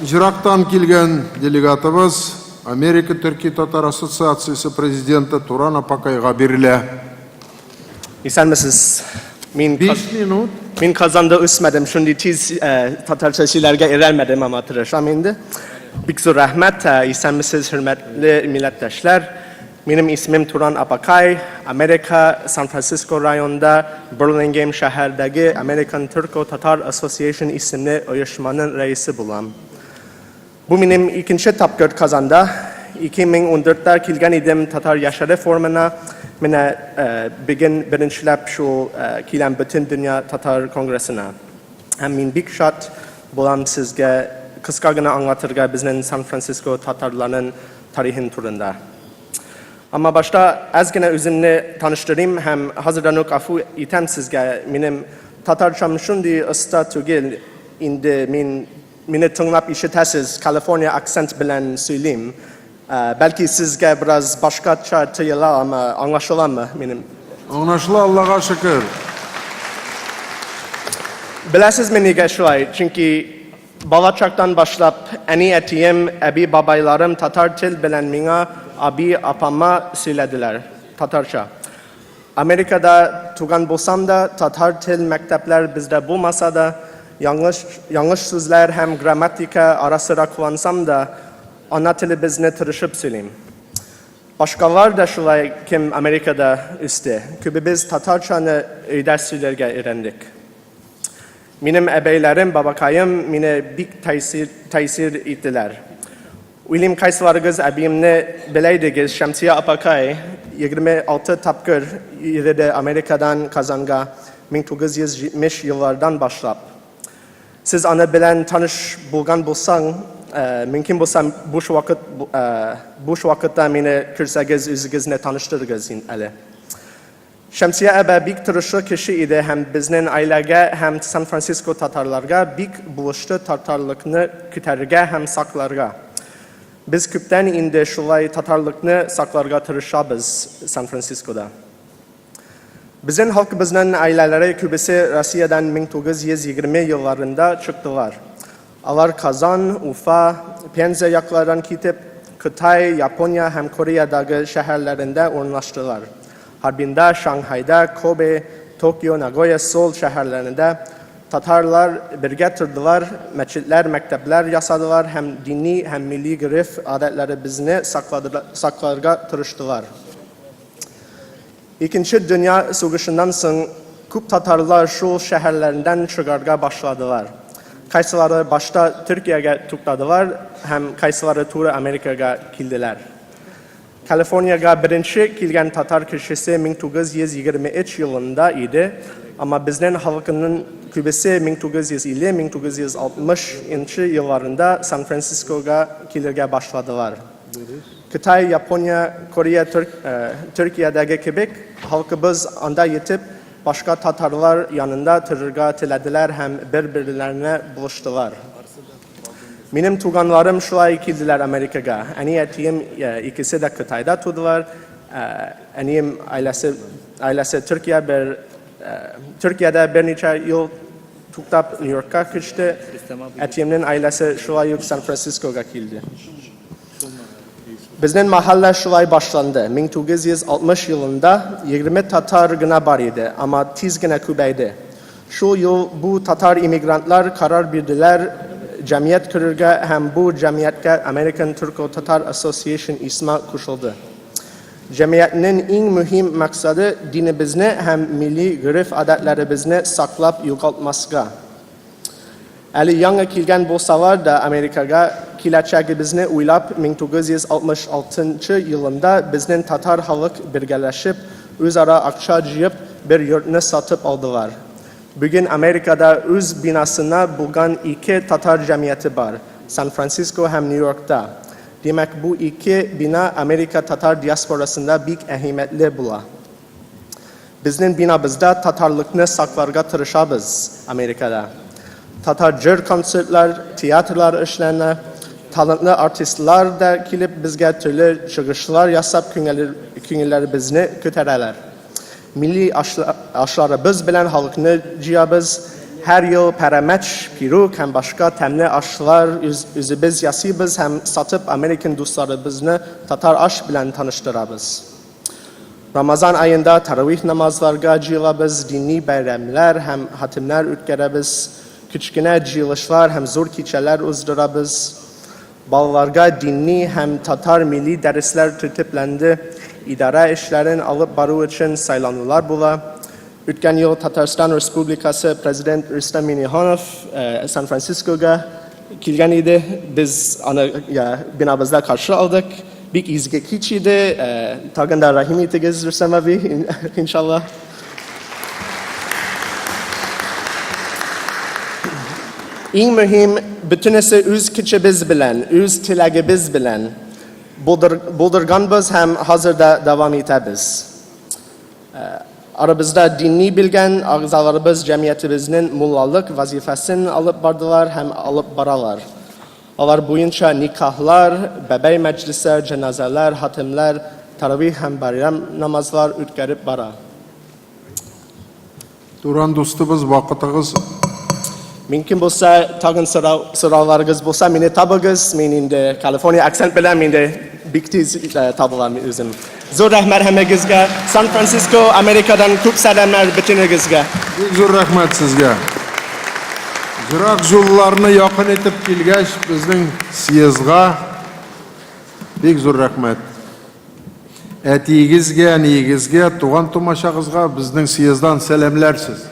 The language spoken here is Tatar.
Ерактан килгән делегатыбыз, Америка төрки-татар ассоциациясе президенты Туран Апакайга бирелә. Исәнмесез. Мин 5 минут. Мин Казанда үсмәдем, шундый тиз татарча сөйләргә өйрәнмәдем, әмма тырышам инде. Бик зур рәхмәт, исәнмесез, хөрмәтле милләттәшләр. Минем исемем Туран Апакай, Америка, Сан-Франциско районында Берлингейм шәһәрдәге American Turco-Tatar Association исемле оешманың рәисе булам. Бу минем икенче тапкыр Казанда. 2014-тә килгән идем татар яшьләре форумына. Менә бүген беренчеләп шул киләм Бөтендөнья татар конгрессына. Һәм мин бик шат булам сезгә кыска гына аңлатырга безнең Сан-Франциско татарларының тарихын турында. Әмма башта әз генә үземне таныштырыйм һәм хәзердән үк гафу итәм сезгә, минем татарчам шундый оста түгел, инде мин мине тыңлап ишетәсез, Калифорния акцент белән сөйлим. Бәлки сезгә бераз башкача тоела, әмма аңлашыламы минем? Аңлашыла, Аллага шөкер. Беләсезме нигә шулай? Чөнки Балачактан башлап, әни-әтием, әби-бабайларым татар тел белән миңа, аби, апама сөйләделәр. Татарча. Америкада туган булсам да, татар тел мәктәпләр бездә булмаса да, яңлыш, яңлыш сүзләр һәм грамматика ара-сыра куллансам да, ана телебезне тырышып сөйлим. Башкалар да шулай, кем Америкада үсте. Күбебез татарчаны өйдә сөйләргә өйрәндек. Минем әбәйләрем, бабакаем мине бик тәэсир, тәэсир иттеләр. Уйлыйм, кайсыларыгыз әбиемне белә идегез, Шәмсия апакай 26 тапкыр йөрде Америкадан Казанга 1970 еллардан башлап. Сез аны белән таныш булган булсаң, мөмкин булса, буш вакыт, буш вакытта мине күрсәгез, үзегезне таныштырыгыз әле. Шәмсия әбә бик тырышы кеше иде һәм безнен гаиләгә һәм Сан-Франциско татарларга бик булышты татарлыкны күтәрергә һәм сакларга. Без күптән инде шулай татарлыкны сакларга тырышабыз Сан-Францискода. Безнен халкыбызнын гаиләләре күбесе Россиядән 1920 елларында чыктылар. Алар Казан, Уфа, Пенза яклардан китеп, Кытай, Япония һәм Кореядагы шәһәрләрендә урнаштылар. Харбинда, Шанхайда, Кобе, Токио, Нагоя, Seoul шәһәрләрендә татарлар бергә тордылар, мәчетләр, мәктәпләр ясадылар һәм дини һәм милли гореф-гадәтләребезне сакларга тырыштылар. Икенче дөнья сугышыннан соң күп татарлар шул шәһәрләрдән чыгарга башладылар. Кайсылары башта Төркиягә туктадылар һәм кайсылары туры Америкага килделәр. Калифорниягә беренче килгән татар кешесе 1923 елында иде, әмма безнең халыкның күбесе 1950-1960 нчы елларында Сан-Францискога килергә башладылар. Кытай, Япония, Корея, Төркиядәге кебек, халкыбыз анда йетеп, башка татарлар янында торырга теләделәр һәм бер-берләренә булыштылар. Минем туганнарым шулай килделәр Америкага. Әни-әтием икесе дә Кытайда тудылар. Әнием гаиләсе, гаиләсе Төркия бер, Төркиядә берничә ел туктап Нью-Йоркка күчте. Әтиемнең гаиләсе шулай ук Сан-Францискога килде. Безнең мәхәллә шулай башланды. 1960 елында 20 татар гына бар иде, әмма тиз генә күбәйде. Шул ел бу татар иммигрантлар карар бирделәр җәмгыять корырга һәм бу җәмгыятькә American Turco-Tatar Association исеме кушылды. Җәмгыятьнең иң мөһим максаты динебезне һәм милли гореф-гадәтләребезне саклап югалтмаска. Әле яңа килгән булсалар да Америкага, киләчәгебезне уйлап, 1966 нчы елында безнең татар халык бергәләшеп, үзара акча җыеп, бер йортны сатып алдылар. Бүген Америкада үз бинасына булган ике татар җәмгыяте бар, Сан-Франциско һәм Нью-Йоркта. Димәк, бу ике бина Америка татар диаспорасында бик әһәмиятле була. Безнең бинабызда татарлыкны сакларга тырышабыз Америкада. Татар җыр концертлар, театрлар эшләнә. Талантлы артистлар да килеп безгә төрле чыгышлар ясап күңелләребезне күтәрәләр. Милли ашларыбыз белән халыкны җыябыз. Һәр ел пәрәмәч, пируг һәм башка тәмле ашлар үзебез ясыйбыз һәм сатып американ дусларыбызны татар аш белән таныштырабыз. Рамазан аенда таравих намазларга җыелабыз, дини бәйрәмнәр һәм хатимнәр үткәрәбез, кечкенә җыелышлар һәм зур кичәләр уздырабыз. Балаларга дини һәм татар милли дәресләр тәртипләнде, идарә эшләрен алып бару өчен сайланулар була. Үткән ел Татарстан Республикасы Президент Рөстәм Миңнеханов Сан-Францискога килгән иде. Без аны бинабызда каршы алдык. Бик изге кич иде. Тагын да рәхим итегез, Рөстәм абый, иншалла. Иң мөһим, бөтенесе үз көчебез белән, үз теләгебез белән булдырганбыз һәм хәзер дә дәвам итәбез. Арабызда динни белгән агъзаларыбыз җәмгыятебезнең муллалык вазифасын алып бардылар һәм алып баралар. Алар буенча никахлар, бәбәй мәҗлесе, җеназалар, хатимлар, таравих һәм байрам намазлар үткәреп бара. Туран дустыбыз, вакытыгыз. Мөмкин булса, тагын сорауларыгыз булса, мине табыгыз. Мин инде Калифорния акцент белән инде бик тиз табылам үзем. Зур рәхмәт һәммәгезгә. Сан-Франциско, Америкадан күп сәламнәр бөтенегезгә. Бик зур рәхмәт сезгә. Ерак юлларны якын итеп килгәч, безнең съездга бик зур рәхмәт. Әтиегезгә, әниегезгә, туган тумачагызга безнең съезддан сәламләрсез.